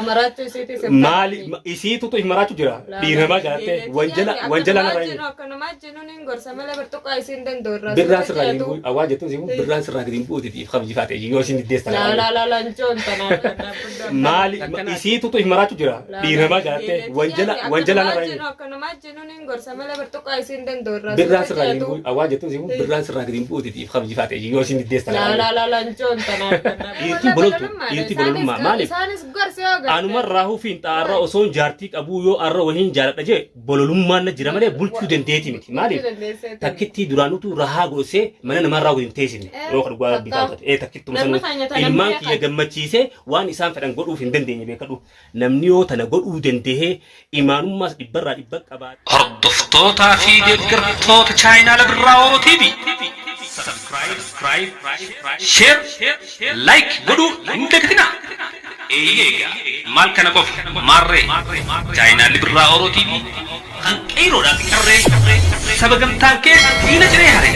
Maraachuu isiitis hin Maali fakkaatu. isiitutu hin maraachuu jira. Dhiira namaa jaalattee wanjala wanjala narraa hin Akkanumaa jennuun hin gorsa malee bartuqaa isiin danda'u irraa. Birraan sirraa gadi hin bu'u. Awwaa jettuun si birraan sirraa gadi hin bu'uutiif kabjifaate yoo isin diddeessa. Laa laa laa lancoon tanaa. Maali isiitutu hin maraachuu jira. Dhiira namaa jaalattee wanjala wanjala narraa hin Akkanumaa jennuun hin gorsa malee bartuqaa isiin danda'u irraa. Birraan sirraa gadi hin bu'u. Awwaa jettuun si birraan sirraa gadi hin bu'uutiif kabjifaate yoo isin diddeessa. Laa laa laa lancoon tanaa. Dhiirti bololtu dhiirti bololummaa maaliif? Isaanis gorsa yoo garte. Anuma raahuu fi xaarra osoo jaartii qabuu yoo arra wahiin jaaladha jee bololummaan na jira malee bulchuu dandeeti miti. Maaliif? Takkittii duraanutu rahaa goosee mana namarraa waliin teessifne. Yoo kan dhugaa rabbii taate. Ee takkittuma Namni sanuu keenya tana ilmaan beekan. kiyya gammachiisee waan isaan fedhan godhuuf hin dandeenye beekadhu. Namni yoo tana godhuu dandahee imaanummaas dhibbarraa dhibba qabaate. Hordoftootaa fi deeggartoota chaayinaala Birraa Oro TV Subscribe, Share, Like godhuu hin dagatinaa. Eeyyee egaa maal kana qofa maarree chaayinaalli Birraa Oro TV kan qeeyroodhaa fi qarree saba gamtaan kee diina ciree hare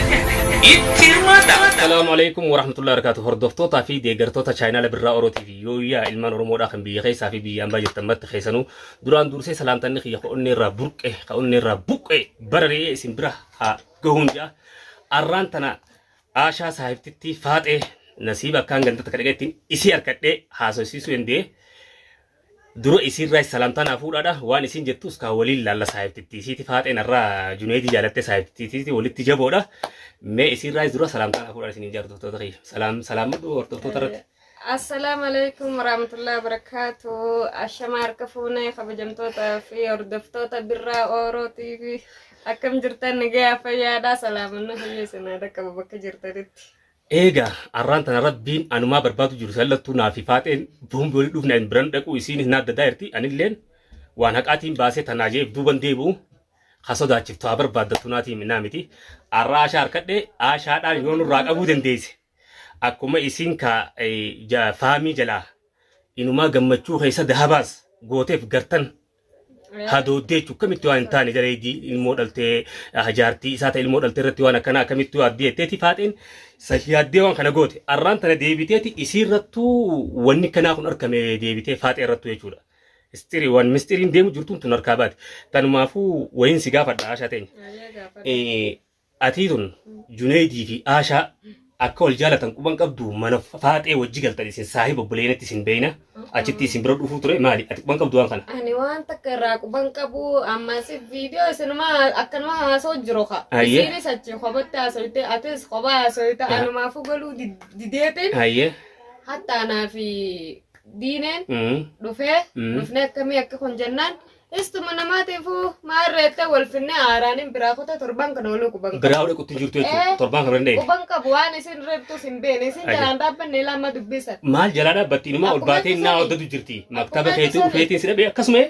itti hirmaadhaa. Assalaamu alaikum warahmatullahi wabarakatuh. Hordoftootaa fi deeggartoota chaayinaala Birraa Oro TV yooyyaa ilmaan Oromoodhaa kan biyya keessaa fi biyya ambaa jirtan marti keessanuu duraan dursee salaamtanni kiyya ka onnee irraa burqe ka onnee irraa buqqe barari'ee isin bira haa gahuun jedha. Arraan tana Aashaa saahibtittii faaxee nasiiba akkaan ganda takka dhaqeettiin isii harkadhee haasofsiisuu danda'e. Dura isiirraa salaamtaa naa fuudhaadha. Waan isiin jettus kaa waliin laalla saahibtittii isiiti faaxeen irraa Juneedii jaalattee saahibtittii isiiti walitti jaboodha. Mee isiirraa dura salaamtaa naa fuudhaa isiniin jaa hordoftoota kiyya. Salaam salaamadhu hordoftoota irratti. Assalaamu alaikum warahmatullahi wabarakatuh. Ashama harka fuunee kabajamtoota fi hordoftoota Birraa Ooroo TV. Akkam jirtan nagayaa fayyaadha. Salaamanna fayyaa isin haa dhaqqabu bakka jirtanitti. Eega arraan tana rabbiin anumaa barbaadu jiru sallattuu naa fi faaxeen boombi walii dhufne an biran dhaquu isiin hin adda addaa jirti anilleen waan haqaatiin baasee tanaa jeef duuban deebi'u ka sodaachiftu haa barbaaddattu naatii naa miti arra aashaa harkadhe aashaadhaan yoo nurraa qabuu dandeesse akkuma isiin ka faamii jalaa inumaa gammachuu keessa dahabaas gooteef gartan hadooddee jechuun akkamitti waan hin taane jala ilmoo dhaltee jaartii isaa ta'e ilmoo dhaltee irratti waan akkanaa akkamitti waan jetteeti faaxeen yaaddee waan kana goote arraan tana deebiteeti isiirrattuu wanni kanaa kun argame deebitee faaxee irrattuu jechuudha. Istirii waan mistiriin deemu jirtuun tun harkaa baate. Tanumaafuu wayiin si gaafadha Aashaa teenya. Atii tun Juneeydii fi Aashaa akka wal jaalatan quban qabdu mana faaxee wajji galtan isin saahiba obboleeynatti isin beeyna achitti isin bira dhufuu ture maali ati quban qabdu waan kana. Ani waan takka irraa quban qabu ammas viidiyoo isinuma akkanuma haasoo jiru ka. Ayyee. Isiinis achi kophatti haasoyte atis kophaa haasoyte anumaafuu galuu dideetiin Hayyee. hatta anaa fi diineen dhufee dhufnee akkamii akka kun jennaan Istuma namaatiifuu maarreettee wal finnee aaraaniin biraa kuta torban kana oluu quban qabu. Biraa dhaqu jirtu jechuudha. Torban kana hin Quban qabu waan isin reebtus hin beekne isin jalaan dhaabbanne lama dubbisan. Maal jalaa dhaabbatti inumaa ol Akkuma baatee naa itti hordatu jirti. Maktaba Akkuma keetii itti sani. dhufeetiin si dhabee akkasuma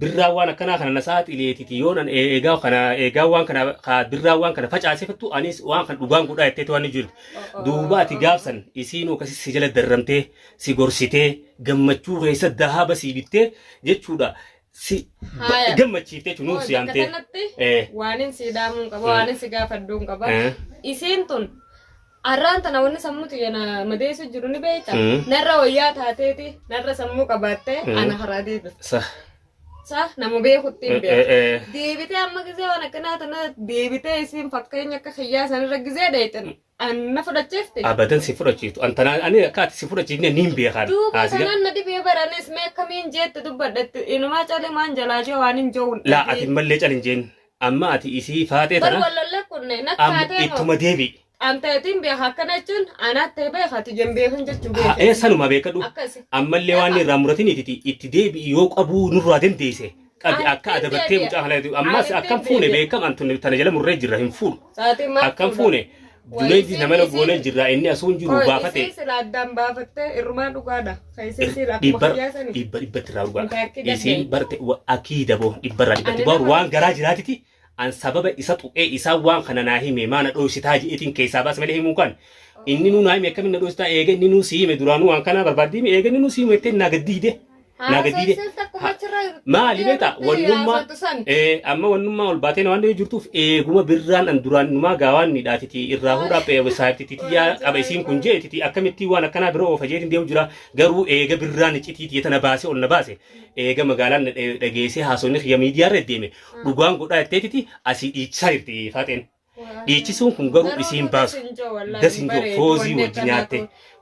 birraa waan akkanaa kana na saaxileetiti yoo nan eegaa kana eegaa waan kana ka birraa waan kana facaasefattu anis waan kana dhugaan godhaa jetteeti waan ni jirti. Duuba ati gaafsan isiinuu akkasi si jala darramtee si gorsitee gammachuu keessa dahaaba sii bittee jechuudha si Haaya. gammachiiftee jechuun nuuf si Bakka yaamtee. kanatti Eh. waanin sii dhaamuun qaba waanin si gaafadhuun qaba. Eh. Isiin tun arraan tana wanni sammuu tiyya na madeessu jiru ni beekta. Mm. Narra wayyaa taateeti narra sammuu qabaattee Mm. ana karaa deebifte. Sa. Sa nama beekutti hin Eh, beeku. eh, eh. Deebitee amma gizee waan akkanaa tana deebitee isiin fakkeenya akka kiyyaa sanirra gizee dheeyxan An na fudhachiifte? Abadan si fudhachiiftu. An tanaan ani akka ati si fudhachiifne niin beekaan. Duuba Haa si tanaan na dhibee baranis mee akkamiin jeette dubbadhatti inumaa calee maan jalaa jee waan hin joowun Laa ati mallee cal hin jeen. Amma ati isii faaxee Bar tana wallallee kunne na amma kaatee moo ittuma deebi. an ta'eetiin beeka akkana jechuun anaat ta'e beeka ati jen beekan jechuu Haa beeka. ee sanuma beekadhu. Akkasi. Ammallee waan irraa muratin itti itti deebi'i yoo qabuu nurraa dandeesse. Qabi Ani akka ittiin adabattee deebi'a. mucaa kana ammas Ani akkam ittiin fuune deebi'a. beekam an tana jala murree jirra hin fuudhu. Sa'aatiin maal Akkam fuudha? fuune Waa Junaidi isiin nama isiin goonee jirra inni asuun jiru Qoy baafate isiin sila addaan baafattee irrumaa dhugaadha. Kan isiin sila akkuma dhibba kiyyaa sani. dhibba dhibbatti irraa dhugaa. Inta akki Isiin danda'e. barte akiida boo dhibbarraa dhibbatti Ani baaru nama waan garaa jiraatiti an sababa isa tuqee isaa waan kana naa hime maana dhoositaa je'eetiin keessaa baase malee himuu kan inni nuu naa hime akkamiin na dhoositaa eega inni nuu si hime duraanuu waan kanaa barbaaddii hime eega inni nuu si hime jettee naa gaddiide naa gaddiide Haasofsiif takkuma achirra Maali beektaa wannummaa haasoftu san. Amma wannummaa ol baatee waan jirtuuf eeguma birraan an duraan numaa gaawaan ni dhaatiti irraa fuudhaa saayibtiti tiyyaa qaba isiin kun jeetiti akkamittii waan akkanaa bira oofa jeetiin deemu jira garuu eega birraan iccitii tiyya tana baasee ol na baase eega magaalaan na dhageessee haasofni kiyya miidiyaarra deeme dhugaan godhaa jetteetiti asii dhiichisaa jirti faaxeen. Dhiichisuun kun garuu isiin baasu. Das hin jiru foozii wajji nyaatte.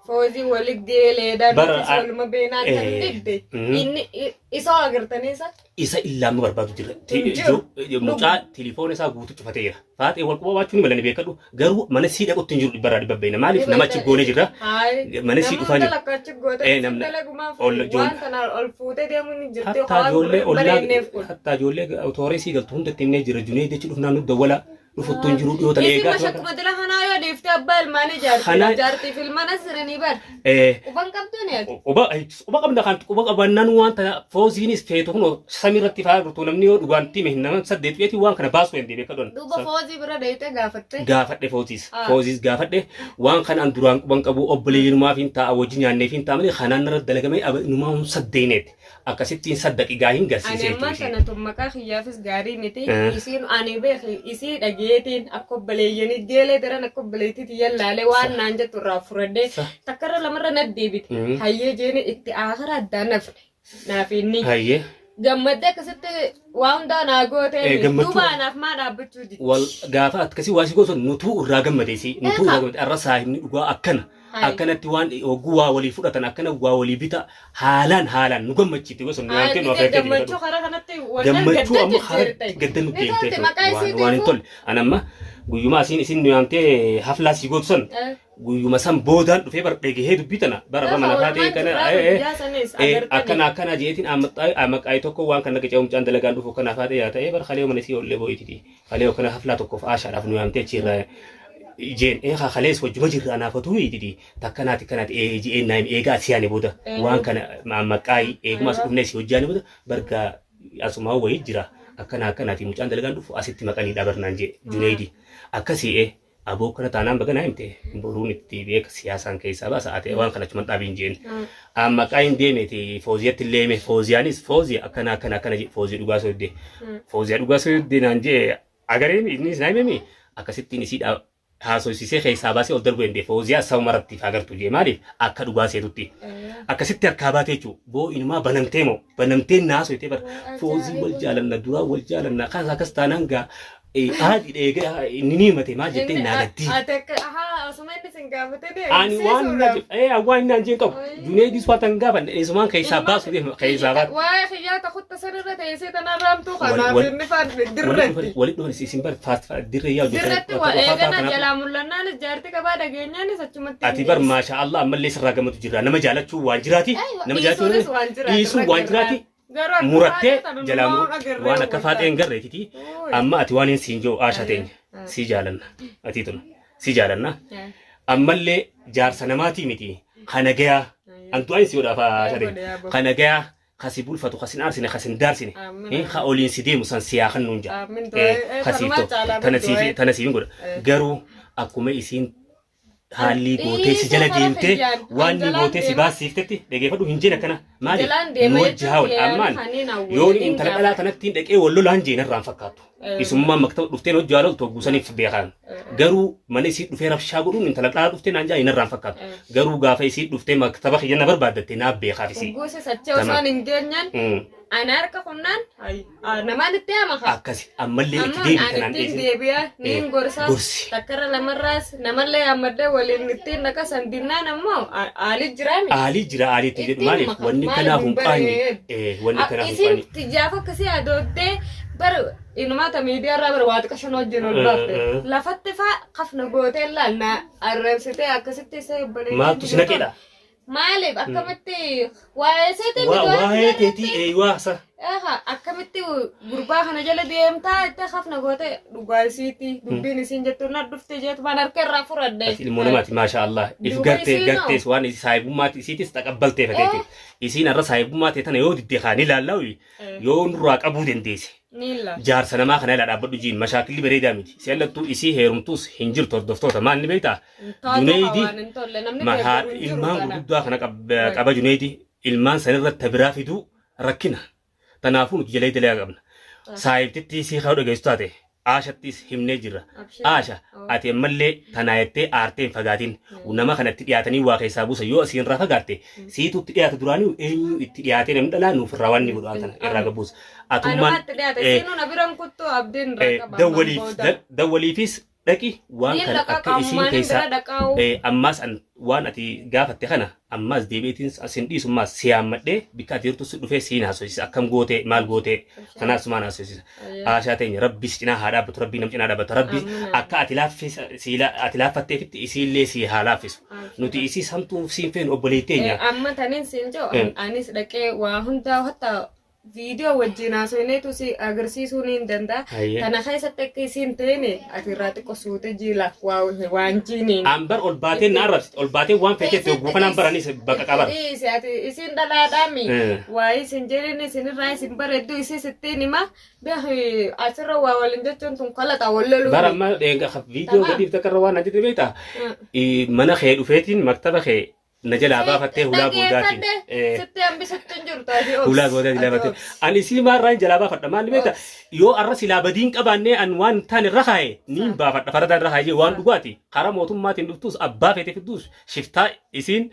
Foozii wali geeleedhaan Bara- nutis waluma beenaa kan didde. Inni isa agartanii isa Isa illaama barbaadu jira. Hin jiru. Mucaa telefoona isaa guutuu cufateera. Faaxee wal quba baachuu ni malani beekadhu. Garuu mana sii dhaqutti hin jiru dhibbarraa dhibba beekna. Maaliif nama achi goonee jirra. Mana sii dhufaa jira. Nama achi goote Namna- dalagumaaf waan kana ol fuutee deemuu ni jirti. Hattaa ijoollee ollaa Bareenneef kun. hattaa ijoollee tooree sii galtu hundatti himnee jira. Junee jechi dhufnaan nu dawwala dhufuttu hin jiru dhiyoo tan Isii eegaa. mashakkuma dila kanaa yoo dhiiftee abbaa ilmaanii jaartii Kanaa- jaartiif ilmaan as jiranii bar. Quban qabdu ni ati. Quba qabna kan quba qabannaan waan tana fooziinis feetu kun samiirratti faa jirtu namni yoo dhugaan time hin nama saddeet feeti waan kana baasuu hin deebi'e kadhan. Duuba foozii bira deeyitee gaafatte. Gaafadhe fooziis fooziis gaafadhe waan kana an duraan quban qabu obboleeyyinumaaf hin ta'a wajji nyaanneef hin ta'a malee kanaan irra dalagamee numaa hun saddeeneeti akkasittiin saddaqi gaa hin Ani garsiisee ammaan jechuudha. tana tun maqaa kiyyaafis gaarii miti. Eh. Isiin ani beeki isii dhageetiin akka obboleeyyanii geelee daran akka obboleettiitti yallaalee waan naan jettu irraa fudhadhee takkarra lamarra na deebite. Hayyee jeeni itti aakara addaan nafne. Naaf inni Hayyee. gammaddee akkasitti waa hundaa naa gootee Gammachuu- duuba anaaf maa dhaabbachuu didde. Wal gaafa akkasii waa si gootan nutuu irraa gammadeesi nutuu irraa gammade arra saahibni dhugaa akkana akkanatti waan hogguu waa walii fudhatan akkana waa walii bita haalaan haalaan nu gammachiifte gosa nu yaamtee nu afeertee Gammachuu karaa kanatti wal gammachuu gadda amma karaa jijjiirte. gadda nu Ni deemtee tolte maqaa waan isiitiifuu. waan hin tolle an amma guyyuma asiin isin nu yaamtee haflaa si gootu san guyyuma san boodaan dhufee bar dhegahee dubbii tana bara Gaafa mana taatee oolmaan kana jirraa guyyaa sanis agartanii. Akkana akkana jeetiin ammaxaa'ee tokko waan kana qicee mucaan dalagaan dhufu kana faatee yaa ta'ee bar kalee mana isii ollee boo'ititi kalee kana haflaa tokkoof aashaadhaaf nu yaamtee achiirraa jeen haa kalees wajjuma jirra anaafatu hiititi takkanaati kanaati jeen naayim eegaa asii yaane booda waan kana maqaa'ii eeguma as dhufnee si hojjaane booda bargaa asumaa wayii jira akkana akkanaati mucaan dalagaan dhufu asitti maqanii dhabarnaan jee Juneedi akkasii aboo kana taanaan baga naa himte boruun itti beeka siyaasaan keessaa baasa ate waan kana achuman dhaabiin jeen amma qaayin deemeeti fooziyatti illee hime fooziyaanis fooziya akkana akkana akkana jee foozii dhugaa soodde fooziya dhugaa soodde naan jee agaree innis naa himemi akkasittiin isii haasofsiisee keessaa baasee ol darbuu danda'e fooziyaa saba maratti agartu jee maaliif akka dhugaa seetutti akkasitti harkaa baatee jechuun boo inumaa banamtee moo banamtee naasoo bara foozii wal jaalanna duraa wal jaalanna kaas akkas taanaan gaa haadhi dheega inni ni himate maal jettee naa gaddii. Ati akka ahaa osuma inni sin gaafatee Ani waan na waan naan jeen qabu Juneedis waan tan gaafanne eesumaan keessaa baasu deema keessaa baasu. Waa'ee kiyyaa takutta sanirra teessee tanaan raamtuu kanaaf inni faan dirratti. Walitti dhufan isin bar faast dirree yaa Dirratti waa eegana jalaa mul'annaanis jaartii qabaa dhageenyaanis achumatti. Ati bar maasha Allah ammallee sirraa gammadu jirra nama jaalachuu waan jiraati nama jaalachuu Dhiisuunis waan jiraati. Dhiisuun waan jiraati. Garuu akka Murattee faaxee tana jalaa numaa muru agarree waan akka wal faaxee hin taate. garreetiti Ooy. amma ati waan hin siin jiru aasha teenya si jaalanna ati tun si jaalanna ammallee jaarsa namaatii miti kana gayaa an du'aan si godhaaf aasha teenya kana gayaa kasi bulfatu kasin aarsine kasin daarsine Aamin. ka oliin si deemu san siyaa kan nuun jaa Aamin, du'ee, kasiif kanumaa ta'u caalaa tana du'ee. siif tana siif hin godha garuu akkuma isiin haalli gootee si jala Dhiisuu karaa deemtee kiyyaan. waan ni Jalaan gootee si deema. baasiiftetti dhageeffadhu hin jeen akkana maali Jalaan deema nu wajji jechuun haawal kiyyaan ammaan haniin hawwu yoon jedhiin intala gaafa. dhalaa tanatti hin dhaqee wal lolaan jeen irraan fakkaattu isummaan maktaba dhufteen hojii haala oltu saniif beekan garuu mana isii dhufee rabshaa godhuun intala dhalaa dhuftee naan jaa hin irraan fakkaatu garuu gaafa isii dhuftee maktaba kiyya na barbaaddatte naaf beekaaf isii Gosa sachee osoo hin geenyaan ana harka kunnaan namaan itti hama kaa. Akkasi ammallee itti Ammoo deebi ani tanaan ittiin dheesin. deebi'a niin gorsa Gorsi. Takkarra lamarraas namallee hammadee waliin ittiin dhaqa san dinnaan ammoo aalii jiraami. Aalii jira aalii itti jedhu Ittiin maaliif maka wanni maaliif kanaaf hin hin qaanyi baree. Wanni kanaaf hin Isin qaanyi. tiyyaaf akkasii adoottee bar inumaata miidiyaa irraa bar waa xiqqashan wajjin ol baafte. Lafatti faa kafna gootee laal na arrabsitee akkasitti isa obboleettiin Maaltu si naqedha? Maaliif akkamitti waa'ee seetii Waa waa'ee teetii eeywaa sa. Eha akkamitti gurbaa kana jala deemtaa itti hafna goote dhugaa isiiti dubbiin isiin jettu na dhufte jeetu waan harka irraa fudhadhe. Ati ilmoo namaati maasha Allah. If Duuba gartee isiinoo? gartees waan saahibummaatti isiitis taqabbaltee fateeti. Isiin har'a saahibummaa ta'e tana yoo didde kaanii laallaa'u yoo nurraa qabuu dandeesse. Niilla. Jaarsa namaa kana ilaa dhaabbadhu jiin mashaakilli bareedaa miti. Si allattuu isii heerumtuus hin jirtu hordoftoota maal ni beektaa? Juneeydi Waan hin tolle namni ma haa deeggaru hin jiru ilmaan kana. gurguddaa kana qaba Juneeydi ilmaan sanirratti ta biraa fiduu rakkina. Tanaafuu nuti jalee dalagaa qabna. Saahibtittii sii haa dhageessu taate Aashattis himnee jirra. Abshir. Aasha ati ammallee tanaa jettee aartee hin fagaatin. Nama kanatti dhiyaatanii waa keessaa buusa yoo asiin irraa fagaatte siitu itti dhiyaata duraanii eenyu itti dhiyaatee namni dhalaa nuuf irraa waan ni godhu waan kana irraa gabbuusa. Atummaan Anumatti dhiyaate siinuu na biran kuttuu abdiin irraa qaba. ammaan dawwaliif booda. dawwaliifis dhaqi waan Niin kana dhaqaa akka isiin qaamumaan keessaa bira dhaqaa'u. Ammaas an waan ati gaafatte kana ammaas deebi'eetiin asin dhiisu ammaas si yaammadhee bikka ati jirtu si dhufee siin haasofsiisa akkam gootee maal gootee kanaas sumaan haasofsiisa. Aashaa teenya rabbi si cinaa haa dhaabbatu rabbi nam cinaa dhaabbata rabbi Amiin. akka ati laaffisa si ati laaffatteefitti isiillee si haa laaffisu. Nuti isii samtuu siin feenu obboleettii teenya. Amma tanin siin jedhu anis dhaqee waa hundaa hatta viidiyoo wajjin haasofneetu si agarsiisuu ni danda'a. Hayyee. Kana keessatti akka isiin teene ati irraa xiqqoo suute jiila waan jiiniin. An bar ol baatee na arrabsite ol baatee waan feeteef yogguu kanaan baranis bakka qabar. Dhiisi ati isiin dhalaadhaami. Waa isin jedhin isinirraa isin bareeddu isii sittiin hima. Beeki asirra waa waliin jechuun tun kalaxa wal loluu. Bara amma viidiyoo Tamam. gadiif takka irra waan na jette beektaa? Mana kee dhufeetiin maktaba kee na jalaa baafattee hulaa boodaatiin. Dhaggeeffadhe sitti hambisutti hin jirtu ati obsi. Hulaa boodaatiin Ati laafattee. obsi. Ani isii maarraa hin jalaa baafadha maal beektaa? Yoo arra silaa badiin qabaannee an waan hin taane irra kaaye niin baafadha faradaan irra kaaye waan dhugaati. Karaa mootummaatiin dhuftus abbaa feete fidduus shiftaa isiin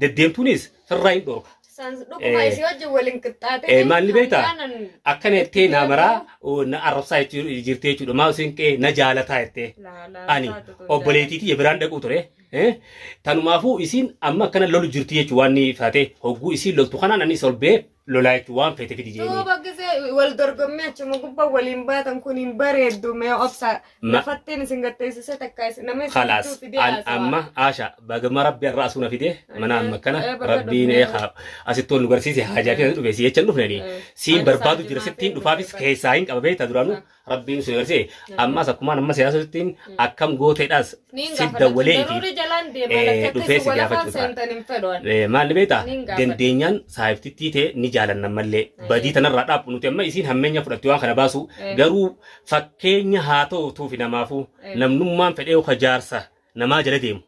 deddeemtuunis firraa hin dhorka. San dhuguma isii wajjin waliin qixxaatee. Maal ni beektaa? Akkana jettee na maraa na arrabsaa jirti jechuudha. Maal isin qe'ee na jaalataa jettee. Ani obboleettii tiyya biraan dhaquu ture. Tanumaafuu isiin amma akkana lolu jirti jechuudha waan ni faatee hogguu isiin loltu kanaan anis ol ba'ee lolaa jechuudha waan feete fidi jeeni. Duuba gisee wal dorgommii achuma gubbaa waliin baatan kun hin bareeddu mee obsa lafattiin isin gatteessise takka isin nama isin Khalaas gidduu fidee an haasawaa. amma Aasha bagama rabbi irraa asuu na fide mana amma kana Eh, baga rabbiin dhufne. asitti ol nu garsiise haajaa fi dhufe si jechan dhufnani siin Ani barbaadu jira saajjumaa sittiin fi dhufaafis dhufee keessaa hin qaba beekta duraanuu Rabbiin si garsiise ammas akkumaan amma siyaasattiin akkam gooteedhaas Niin si gaafadha. dawwalee fi Daruuri jalaan deema lakki akka dhufee isin si walafaan gaafachuu ta'a. seentan hin fedhu ani. Maal beektaa Niin gaafadha. dandeenyaan saahibtittii ta'e ni jaalanna mallee badii tanarraa dhaabbu nuti amma isiin hammeenya fudhatti waan kana baasu garuu fakkeenya haa ta'utuufi namaafuu namnummaan fedhee ka jaarsa namaa jala deemu.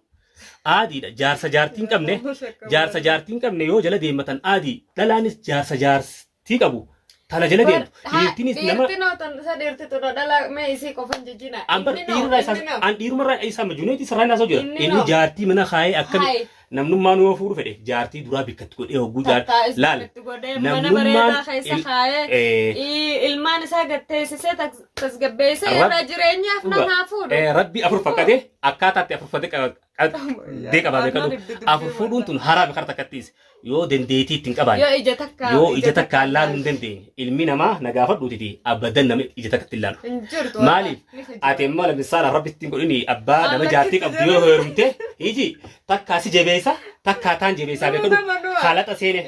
Aadiidha jaarsa jaartii hin qabne jaarsa jaartii hin qabne yoo jala deemmatan aadii dhalaanis jaarsa jaartii qabu tana jala deemtu dhiirtinis nama Dhiirti noo tan isa dhiirti tuna dhala mee isii qofan jijjina. an bar Inni noo dhiirarraa isaa inni noo. an dhiirumarraa isaa majuneeti sirraa naasoo jira Inni inni noo. jaartii mana kaayee akkami Hayi. namnummaan yoo fuudhu fedhe jaartii duraa bikkatti godhee hogguu jaar Takkaa isa laal itti godhee mana namnummaan bareedaa keessa kaayee ilmaan isaa gatteessisee tasgabbeessee irraa jireenyaaf Dhuga. nama haa fuudhu. Rabbi afur fakkate akkaataatti afur fakkate dee qabaa beekadhu afur fuudhuun tun haraami kara takkattiis yoo dandeettii ittiin qabaanne Yoo ija takka yoo ija takkaan laaluu hin dandeenye ilmi namaa na gaafadhuutiti abadan nama ija takkatti hin laalu. Hin jirtu. Maaliif ati immoo lamisaala rabbi ittiin godhini abbaa nama jaartii qabdu yoo heerumte hiji takkaa si jabeessa takkaa taan jabeessaa beekadhu haalaxa seene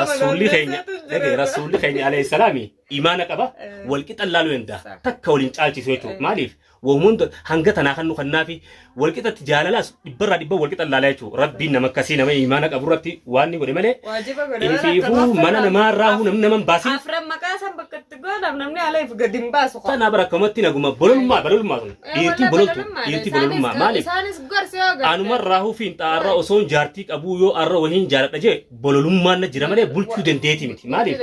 rasuulli keenya dhagaye rasuulli keenya alayhi salaami imaana qaba wal qixa laaluu danda'a takka waliin caalchisu jechuudha maaliif Wahuma hanga tanaa kan nu kannaafi walqixatti jaalalaas dhibbarraa dhibba walqixa laalaa jechuudha. Rabbiin nama akkasii nama imaana qabu irratti waan ni godhe malee Waajiba godhe. infiifuu mana namaarraa namni nama hin baasin. Afran maqaa san bakka itti godham namni ala if gadi hin baasu. Tanaa bara akkamatti naguma bololummaa bololummaa sun dhiirtiin bololtu dhiirtii bololummaa maaliif Isaanis gorsi yoo garte. anumarraa hufiin xaarraa osoo jaartii qabuu yoo arra wahiin jaaladha jee bololummaan na jira malee bulchuu dandeeti miti maaliif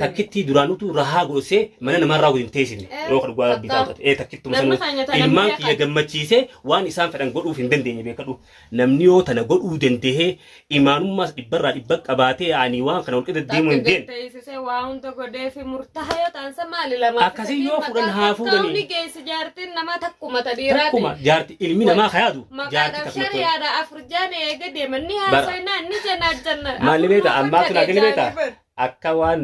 takkittii duraanutu rahaa godhsee mana namaarraa godhin teessifne yoo ka dhugaa rabbii taatu ee takkittuma Namni sanuu keenya tana ilmaan beekan. kiyya gammachiisee waan isaan fedhan godhuuf hin dandeenye beekadhu namni yoo tana godhuu dandahee imaanummaas dhibbarraa dhibba qabaatee ani waan kana walqixa deemuu hin deemne Teessisee waa hunda godhee fi murtaha yoo ta'an sa maali lamaa fi Akkasii sadii yoo fuudhan maqaa haa takka fuudhanii. ni geessi jaartiin nama takkuma ta dhiiraati. Takkuma jaarti ilmi namaa ka yaadu jaarti Maqaadhaaf takkuma tole. shari'aadha afur jaan eega deeman ni Bara. haasofnaa ni jenna jenna. Maalli beekta ammaa tun akkini beekta bar. akka waan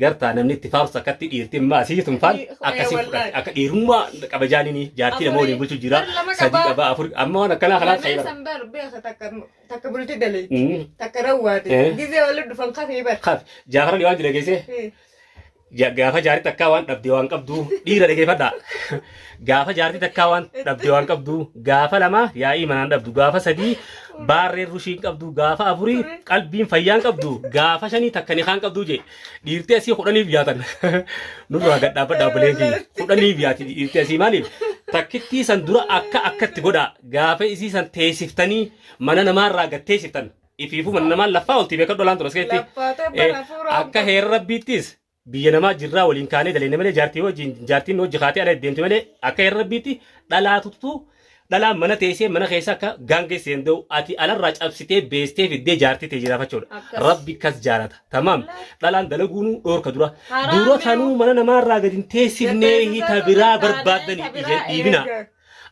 gartaa namni itti faarsu akkatti dhiirti immaa asii tun faan akkasii fudhate akka dhiirummaa qabajaaniini jaartii nama waliin bulchu jira Bar lama sadii qabaa. qabaa afur amma waan akkanaa kanaa ta'e Lameen bara. san bar beeka takka takka bulti daleeti takka rawwaate gizee walitti dhufan kafee bar. Kaaf jaafara waan jira geessee Gaafa jaartii takkaa waan dhabde waan qabdu dhiira dhageeffadha. Gaafa jaartii takkaa waan dhabde waan qabdu gaafa lama yaa'ii manaan dhabdu gaafa sadii baarreen rushiin qabdu gaafa afurii qalbiin fayyaan qabdu gaafa shanii takka nikaan qabdu jee dhiirtii asii kudhaniif yaatan nurraa gad dhaabbadha obboleen kiyya kudhaniif yaati dhiirtii asii maaliif takkittii san dura akka akkatti godha gaafa isii san teessiftanii mana namaarraa gad teessiftan ifiifuu mana namaan laffaa olti beekadhu olaan tura as keessatti Laffaatee bara fuura akka heera rabbiittis Biyya namaa jirraa waliin kaanee daleenne malee jaartii wajjin jaartiin hojii kaatee ala deemte malee akka hin rabbiitti dhalaatutu dhalaan mana teessee mana keessa akka gaangee seenda'u ati alarraa cabsitee beestee fiddee jaartii tee jiraafachuudha. Akkas. Rabbi kas jaalata. Tamaam. Dhalaan dalaguunuu dhoorka dura. Haraami Dura tanuu mana namaarraa gadi hin teessifnee hita biraa barbaaddanii ija dhiibina.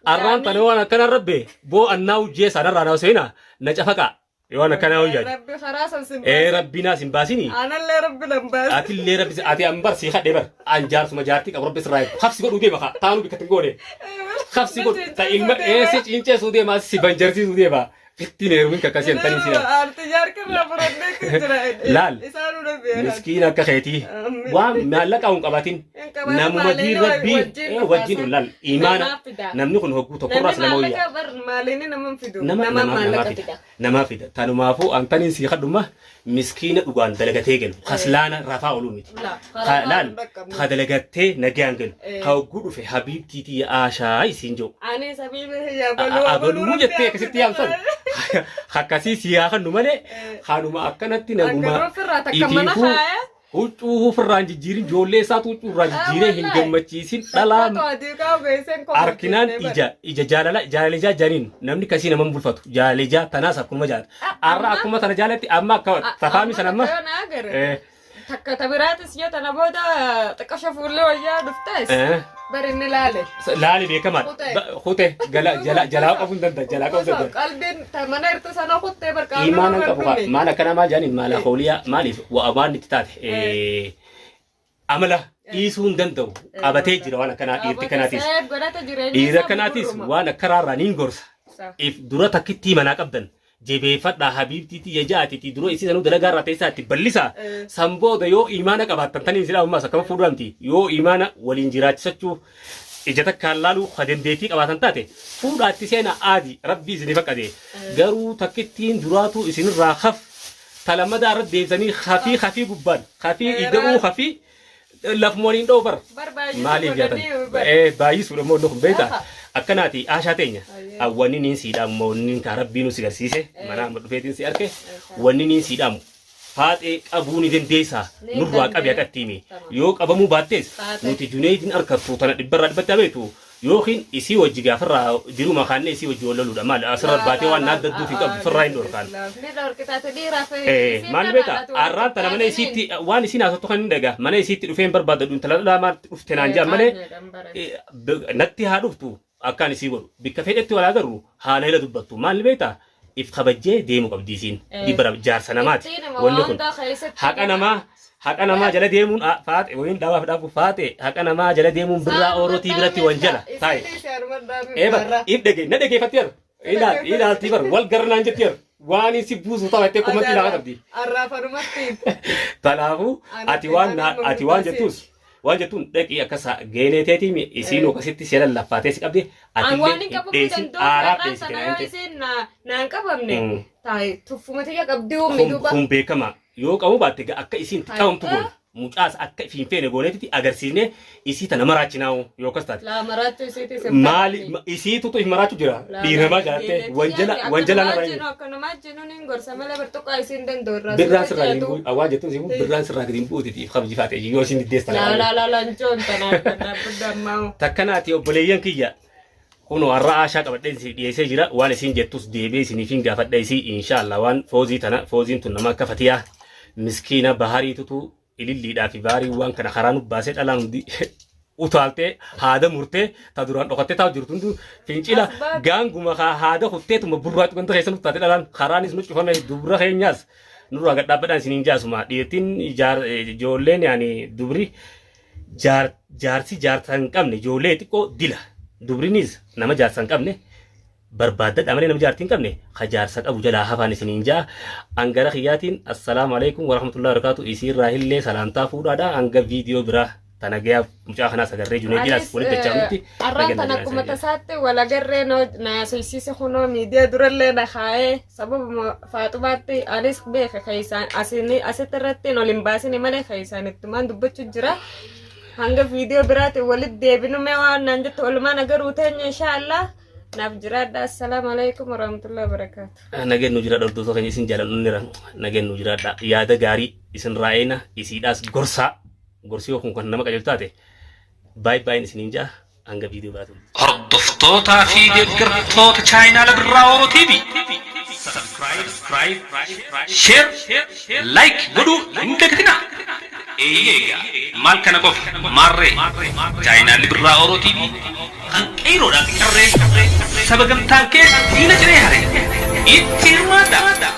Arraan tana waan akkana rabbe boo annaa hojjee sanarraa na seenaa na cafaqaa. Waan akkanaa hojjaati. Rabbi karaa san sin Ee baase. rabbi naas hin baasini. Anallee rabbi nan baase. Atillee rabbi ati an bar sii kadhee bar an jaarsuma jaartii qabu rabbi sirraa eegu. Hafsi godhuu deema kaa taanuu bikka hin goone. Hafsi godhu ta ilma ee si cinceessuu deema si banjarsiisuu deema. Ittiin heerumin kakkasii hin tanii si laal. Aarti jaarkirraa fudhadheetti jira. Laal. Isaanuu na beekan. Miskiin akka keetii Amiin. waan maallaqaa hin qabaatin Hin qabaatin namuma maaliin diin rabbii wajjin ee wajjin dhufaasan. laal imaana Namaaf fida. namni kun hogguu tokkorraas Namni nama wayya. maallaqa bar maaliin nama hin fidu. Nama Nama nama namaa maallaqa fida fida. namaa fida tanumaafuu antaniin sii kadhuma miskiina dhugaan dalagatee galu kaslaana rafaa oluu miti La, Ka- karaa laal hin dhaqqabnu. ka dalagatee nagayaan galu Eh. ka hogguu dhufe habiibtiitii aashaa isiin jiru Ani sabiibi hiyya abaluu abaluu jettee akkasitti yaamsan akkasii sii haa kannu malee kanuma akkanatti naguma Akka ofirraa takka mana itiifuu kaa'ee. huccuu ofirraa hin jijjiirin ijoollee isaatu huccuu irraa jijjiiree hin wallahi. gammachiisin dhalaa arkinaan ija ija jaalala jaalala ijaa janiin namni kasii nama hin bulfatu jaalala ijaa tanaas akkuma jaalata har'a akkuma tana jaalatti amma akka tafaami sana amma eh, Takka tabiraatis yoo tana booda xiqqasha fuullee wayyaa dhuftes eh, bari inni laale. laali beekamaadha Kutee. Kutee gala jala jalaa qabuu hin danda'a jalaa qabuu hin danda'a. Qalbiin ta mana hirtu sana kuttee barqaamni Imaana hin qabu kaa maal akkana maal jaaniin maal hooliyaa maaliif waan itti taate amala dhiisuu hin danda'u qabatee jira waan akkanaa dhiirti kanaatis dhiira kanaatis waan akkaraarraa niin gorsa. If dura takkittii manaa qabdan jebeeffadhaa habiibtii tiyya ja'aatitii dura isii sanuu dalagaa irraa teessaa itti ballisaa san booda yoo imaana qabaattan taniin silaa ammaas akkama fuudhamti yoo imaana waliin jiraachisachuu ija takkaan laaluu ka dandeettii qabaatan taate fuudhaatti seenaa aadi rabbii isinii faqqade garuu takkittiin duraatuu isinirraa haf talamadaa irra deebisanii hafii hafii gubbaan hafii ida'uu hafii lafuma waliin dha'u bar maaliif jaatan baay'isuudha immoo inni kun beektaa akkanaati aashaa teenya wanni niin sii dhaamu wanni niin kaa rabbii nu si garsiise mana amma dhufeetiin si arke wanni niin sii dhaamu faaxee qabuu ni dandeessaa nurraa qabi haqatti himi yoo qabamuu baattees nuti juneeydin arkattu tana dhibbarraa dhibbatti habeetu yookiin isii wajji gaafarraa diruma kaannee isii wajji wal loluudha maal asirra baatee waan naaf dadduuf hin qabdu firraa hin dhorkaan. Ni dhorkitaate dhiiraaf. Maal beektaa arraan tana mana isiitti waan isiin haasoftu kan hin dhagaa mana isiitti dhufee hin barbaadadhu intala dhalaa maal dhufte naan jedhan malee natti haa dhuftu akkaan isii godhu bikka fedhetti wal agarru haala hila dubbattu maal beektaa if kabajjee deemu qabdi isiin dhibba jaarsa namaati wanni kun haqa namaa haqa namaa jala deemuun faaxe wayiin dhaabaaf dhaabu faaxe haqa namaa jala deemuun birraa oorotii biratti wan jala taa'e eeba if dhage na dhageeffatteera ilaal ilaaltii bar wal garnaan jetteera waan si buusu ta'a jettee komantii naa qabdi. Arraafanumatti. Kanaafuu ati waan ati waan jettus waan jettuun dhaqii akka geenee teetii isiin akkasitti si lallaffaatee si qabde An waan atillee hin qabamuu dheessin danda'u aaraa irraan dheessite sana naan yoo ta'e. isiin naan qabamne taa'e tuffuma tiyya qabdii uummi duuba. Kun beekama yoo qabu baatte akka isiin itti qabamtu goona. Mucaas akka ifiin feene gooneetitti agarsiisnee isii tana maraachinaa'u yoo akkas taate. Laa maraachuu isiitis hin Maali isiitutu if maraachu jira dhiiramaa jaallattee wanjala wanjala narraa hin Akka namaa jinuun hin gorsa malee bartuqaa isiin danda'u irraa. Birraan sirraa gadi hin bu'u waan jettuun si birraan sirraa gadi hin bu'uutitiif kabjifaate yoo isin diddeessa. Laa laa laa lancoon tanaaf kanaaf guddaa Takkanaati obboleeyyan kiyya kunoo har'a aashaa qabadhee isin dhiyeessee jira waan isin jettus deebi'ee isiniif hin gaafadha isii inshaallah waan foozii tana fooziin tun nama akka fatiyaa miskiina bahariitutu ililliidhaa fi baharii waan kana karaa nu baasee dhalaan hundi utaaltee haada murtee ta duraan dhokattee taa'u jirtu hundi fincila As baate. gaanguma kaa haada kutteetuma burraatti wanta keessa nu taate dhalaan karaanis nu cufame dubra keenyaas nurraa gad dhaabbadhaan isiniin jaasuma dhiirtiin ijoolleen yaani dubri jaarsi jaarsa hin qabne ijoollee xiqqoo dila dubrinis nama jaarsa hin qabne barbaaddadha malee nama jaartii hin qabne ka jaarsa qabu jalaa hafaan isiniin jaa angara kiyyaatiin assalaamu alaikum warahmatullahi wabarakatuh isiirraa illee salaamtaa fuudhaadha hanga viidiyoo biraa tana gayaa mucaa kanaas agarree juneediyaas walitti dachaanutti Arraan tan akkuma tasaatti wal agarree na haasofsiise kunoo miidiyaa durallee na kaa'ee sababuma faaxumaatti anis beeka keessaan asitti irratti ol hin baasini malee keessaan ittumaan dubbachuu jira. Hanga viidiyoo biraatiin walitti deebinu mee waan naan jettu walumaan agaruu teenya inshaallah. Naaf jiraadha. Assalaamu alaikum warahmatullahi wabarakatuh. Nageen nu jiraadha hordoftoota keenya isin jaaladhu nira nageen nu jiraadha yaada gaarii isin raa'eena isiidhaas gorsaa. Gorsi yoo kun kan nama qajeelchu taate baay'ee baay'een isiniin ja'a hanga viidiyoo biraatu. Hordoftootaa fi deeggartoota chaayinaala Birraa Oro TV. Subscribe, share, like godhuu hin dagatinaa. Eeyyee egaa maal kana qofa maarree chaayinaalli Birraa Oro TV kan qeeroodhaa fi qarree saba gamtaan kee diina ciree hare itti hirmaadhaa.